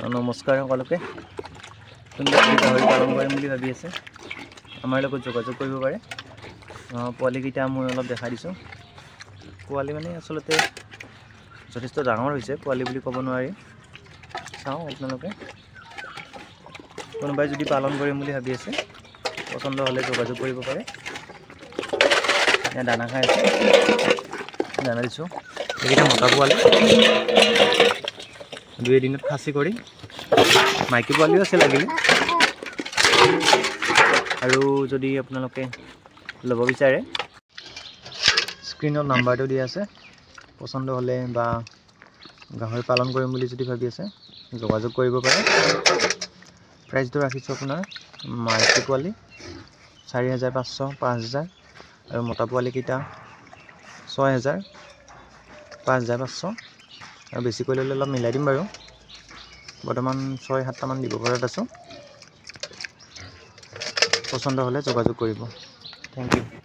নমস্কাৰ সকলোকে। কোনোবাই যদি গাহৰি পালন কৰিম বুলি ভাবি আছে, আমাৰ লগত যোগাযোগ কৰিব পাৰে। পোৱালিকেইটা মই অলপ দেখাই দিছোঁ। পোৱালি মানে আচলতে যথেষ্ট ডাঙৰ হৈছে, পোৱালি বুলি ক'ব নোৱাৰি। চাওঁ আপোনালোকে, কোনোবাই যদি পালন কৰিম বুলি ভাবি আছে, পচন্দ হ'লে যোগাযোগ কৰিব পাৰে। এয়া দানা খাই আছে, দানা দিছোঁ। এইকেইটা মতা পোৱালি, দুই এদিনত খাচী কৰি। মাইকী পোৱালিও আছে লাগিলে। আৰু যদি আপোনালোকে ল'ব বিচাৰে, স্ক্ৰীণত নাম্বাৰটো দিয়া আছে। পচন্দ হ'লে বা গাহৰি পালন কৰিম বুলি যদি ভাবি আছে, যোগাযোগ কৰিব পাৰে। প্ৰাইচটো ৰাখিছোঁ আপোনাৰ মাইকী পোৱালি 4500, 5000 আৰু মতা পোৱালিকেইটা 6000, 5500। আৰু বেছিকৈ ল'লে অলপ মিলাই দিম বাৰু। বৰ্তমান ছয় সাতটামান দিব পৰাত আছোঁ। পচন্দ হ'লে যোগাযোগ কৰিব। Thank U.